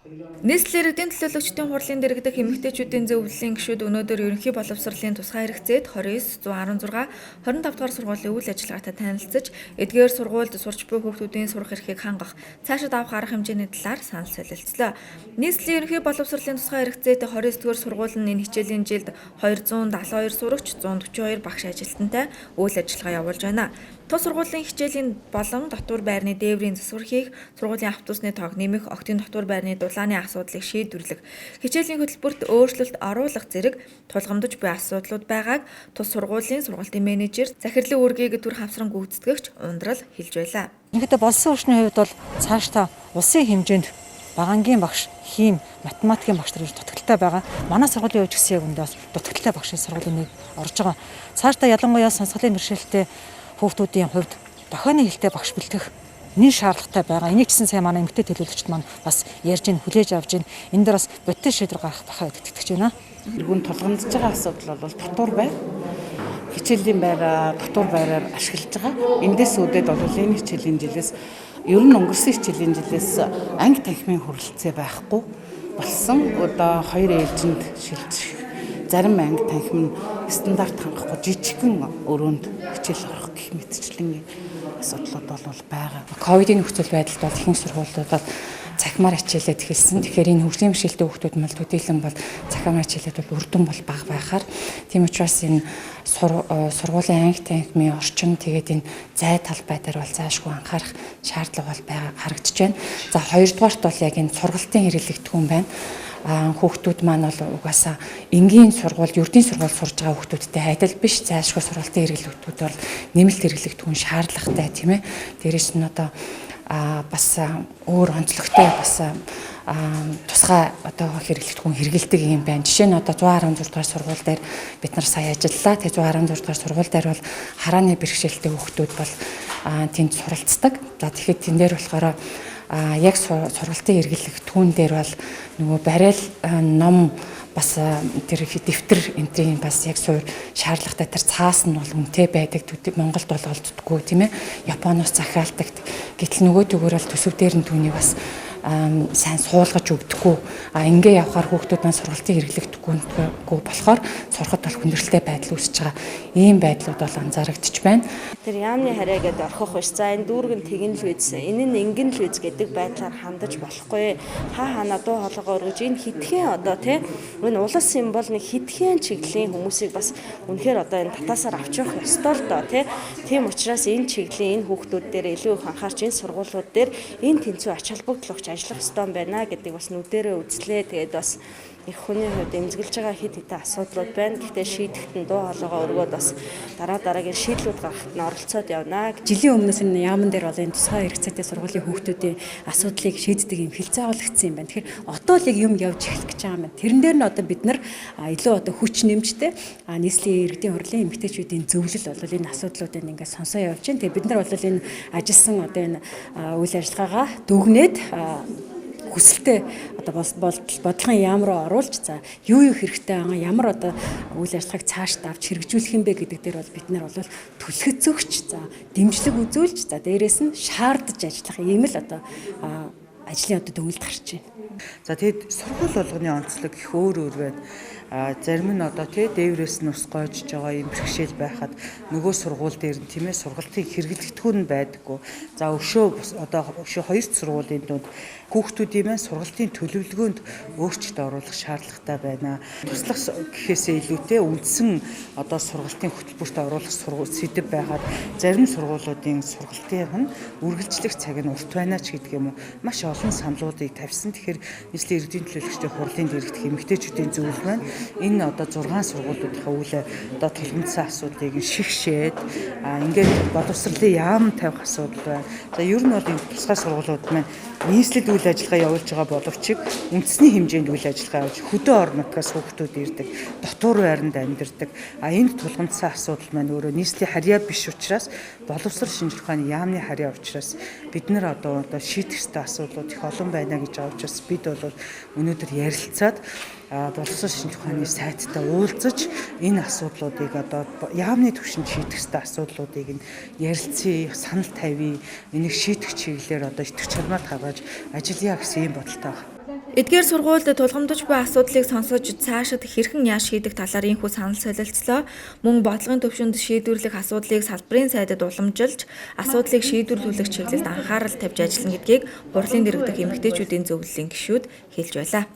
Нийслэлийн иргэдийн төлөөлөгчдийн хурлын дэргэдэх эмэгтэйчүүдийн зөвлөлийн гишүүд өнөөдөр ерөнхий боловсролын тусгай хэрэгцээд 29, 116, 25 дугаар сургуулийн үйл ажиллагаатай танилцаж, эдгээр сургуульд сурч буй хүүхдүүдийн сурах эрхийг хангах, цаашид авах арга хэмжээний талаар санал солилцлоо. Нийслэлийн ерөнхий боловсролын тусгай хэрэгцээтэй 29 дугаар сургууль нь энэ хичээлийн жилд 272 сурагч, 142 багш ажилтнтай үйл ажиллагаа явуулж байна. Тус сургуулийн хичээлийн болон дотуур байрны дээврийн засвар хийх, сургуулийн автобусны тоог нэмэх, октын дотуур байрны дулааны асуудлыг шийдвэрлэх, хичээлийн хөтөлбөрт өөрчлөлт оруулах зэрэг тулгамдж буй асуудлууд байгааг тус сургуулийн сургалтын менежер, захирлын үүргийг түр хавсран гүйцэтгэгч Ундрал хэлж байлаа. Ингээд болсон хүчний хувьд бол цаашдаа улсын хэмжээнд багангийн багш, хим, математикийн багш нар дутагдaltaй байгаа. Манай сургуулийн хувьд гэсэн яг үндэ бас дутагдaltaй багшийн сургуулийн нэг орж байгаа. Цаашдаа ялангуяа сонсголын бэрхшээлтэй хүүхдүүдийн хувьд дохионы хэлтэй багш бэлтгэх нэн шаардлагатай байгаа. Энийг ч гэсэн сайн манай эмэгтэй төлөөлөгчд маань бас ярьж ин хүлээж авч ин энэ дээр бас бодит шийдвэр гаргах бахаа итгэж байна. Эргүүн тулгамдж байгаа асуудал бол дотуур байр, хичээлийн байраа дотуур байраар ашиглаж байгаа. Эндээс үүдээд бол энэ хичээлийн жилээс ер нь өнгөрсөн хичээлийн жилээс анги танхимын хүрэлцээ байхгүй болсон. Одоо хоёр ээлжинд шилжих зарим анги танхим нь стандарт хангахгүй жижигхэн өрөөнд хичээл орох гэх мэтчлэн асуудлууд бол байгаа. Ковидын нөхцөл байдалд бол ихэнх сургуулиуд бол цахимаар хичээлээд эхэлсэн. Тэгэхээр энэ хөгжлийн бэрхшээлтэй хүүхдүүд мал төдийлөн бол цахимаар хичээлээд бол үр дүн бол бага байхаар тийм учраас энэ сургуулийн анги танхимын орчин тэгээд энэ зай талбай дээр бол заашгүй анхаарах шаардлага бол байгаа харагдаж байна. За хоёрдугаарт бол яг энэ сургалтын хэрэглэгдэхүүн байна. Хүүхдүүд маань бол угаасаа энгийн сургууль, ердийн сургууль сурж байгаа хүүхдүүдтэй адил биш. Зайлшгүй сургалтын хэрэглэгдэхүүн бол нэмэлт хэрэглэгдэхүүн шаардлагатай, тийм ээ. Дээрээс нь одоо бас өөр онцлогтой бас тусгай одоо хэрэглэгдэхүүн хэрэгэлдэг юм байна. Жишээ нь одоо 116 дугаар сургууль дээр бид нар сая ажиллалаа. Тэгээ 116 дугаар сургууль дээр бол харааны бэрхшээлтэй хүүхдүүд бол тэнд суралцдаг. За тэгэхэд тэн дээр болохоор яг сургалтын хэрэглэгдэхүүн дээр бол нөгөө барайл ном бас тэр дэвтэр энтрийн бас яг суур шаардлагатай тэр цаас нь бол үнэтэй байдаг. Монголд бол олддоггүй, тийм ээ. Японоос захиалдаг. Гэтэл нөгөө төгөөр бол төсөв дээр нь түүнийг бас сайн суулгаж өгдөхгүй. А ингээ явахаар хүүхдүүд маань сургалтын хэрэглэгдэхүүнгүй болохоор сурахад бол хүндрэлтэй байдал үүсэж байгаа. Ийм байдлууд бол анзаарэгдэж байна. Тэр яамны харьяа гэдээ орхих биш. За энэ дүүрэг нь тэгэн л биз, энэ нь ингэн л биз гэдэг байдлаар хандаж болохгүй. Хаа хаана дуу хоолойгоо өргөж энэ хитгэн одоо тий энэ улс юм бол нэг хитгэн чиглэлийн хүмүүсийг бас үнэхээр одоо энэ татаасаар авч явах ёстой л доо тий. Тийм учраас энэ чиглэлийн энэ хүүхдүүд дээр илүү их анхаарч энэ сургуулиуд дээр энэ тэнцүү ач холбогдол өгч ажиллах ёстой юм байна гэдгийг бас нүдэрээ үзлээ. Тэгээд бас их хүний хувьд эмзэглэж байгаа хэд хэдэн асуудлууд байна. Гэхдээ шийдэхэд нь дуу хоолойгоо өргөөд бас дараа дараагийн шийдлүүд гаргахад нь оролцоод явна. Жилийн өмнөөс энэ яаман дээр бол энэ тусгай хэрэгцээтэй сургуулийн хүүхдүүдийн асуудлыг шийддэг юм хэлцээ агуулгдсан юм байна. Тэгэхээр одоо л яг юм явж эхлэх гэж байгаа юм байна. Тэрэн дээр нь одоо бид нар илүү одоо хүч нэмжтэй нийслэлийн иргэдийн хурлын эмэгтэйчүүдийн зөвлөл бол энэ асуудлуудыг ингээд сонсоо явж байна. Тэгээ бид нар бол энэ ажилласан одоо энэ үйл ажиллагаагаа дүгнээд хүсэлтэд одоо бодлогын яам руу оруулж за юу юу хэрэгтэй байгаа, ямар одоо үйл ажиллагааг цаашд авч хэрэгжүүлэх юм бэ гэдэг дээр бол бид нар бол түлхэцөгч, за дэмжлэг үзүүлж, за дээрээс нь шаардаж ажиллах ийм л одоо ажлын одоо дүгнэлт гарч байна. За тэгэд сургууль болгоны онцлог их өөр өөр байна. Зарим нь одоо тий дээврээс нь ус гоожж байгаа юм бэрхшээл байхад нөгөө сургууль дээр нь тийм ээ сургалтын хэрэглэгдэхүүн нь байдаггүй. За өшөө одоо өшөө хоёр сургуулийн дунд хүүхдүүдийн маань сургалтын төлөвлөгөөнд өөрчлөлт оруулах шаардлагатай байна. Туслах гэхээсээ илүүтэй үндсэн одоо сургалтын хөтөлбөрт оруулах сэдэв байгаад зарим сургуулиудын сургалтын нь үргэлжлэх цаг нь урт байна ч гэдэг юм уу. Маш олон саналуудыг тавьсан. Тэгэхээр нийслэлийн иргэдийн төлөөлөгчдийн хурлын дэргэдэх эмэгтэйчүүдийн зөвлөл маань энэ одоо 6 сургуулиудынхаа үйл одоо тулгамдсан асуудлыг шигшээд ингээд боловсролын яам тавих асуудал байна. За ер нь бол энэ тусгай сургуулиуд маань нийслэл үйл ажиллагаа явуулж байгаа боловч үндэсний хэмжээнд үйл ажиллагаа явуулж хөдөө орон нутгаас хүүхдүүд ирдэг, дотуур байранд амьдардаг. А энд тулгамдсан асуудал маань өөрөө нийслэлийн харьяа биш учраас боловсрол шинжлэх ухааны яамны харьяа учраас бид нар одоо шийдэх ёстой асуудлууд их олон байна гэж байгаа учраас бид бол өнөөдөр ярилцаад боловсрол шинжлэх ухааны сайттай уулзаж энэ асуудлуудыг одоо яамны түвшинд шийдэх ёстой асуудлуудыг нь ярилцъя, санал тавья, энийг шийдэх чиглэлээр одоо итгэвч чармаар гаргаж ажиллая гэсэн ийм бодолтой байна. Эдгээр сургуульд тулгамдж буй асуудлыг сонсож цаашид хэрхэн яаж шийдэх талаар ийнхүү санал солилцлоо. Мөн бодлогын түвшинд шийдвэрлэх асуудлыг салбарын сайдад уламжилж асуудлыг шийдвэрлүүлэх чиглэлд анхаарал тавьж ажиллана гэдгийг хурлын дэргэдэх эмэгтэйчүүдийн зөвлөлийн гишүүд хэлж байлаа.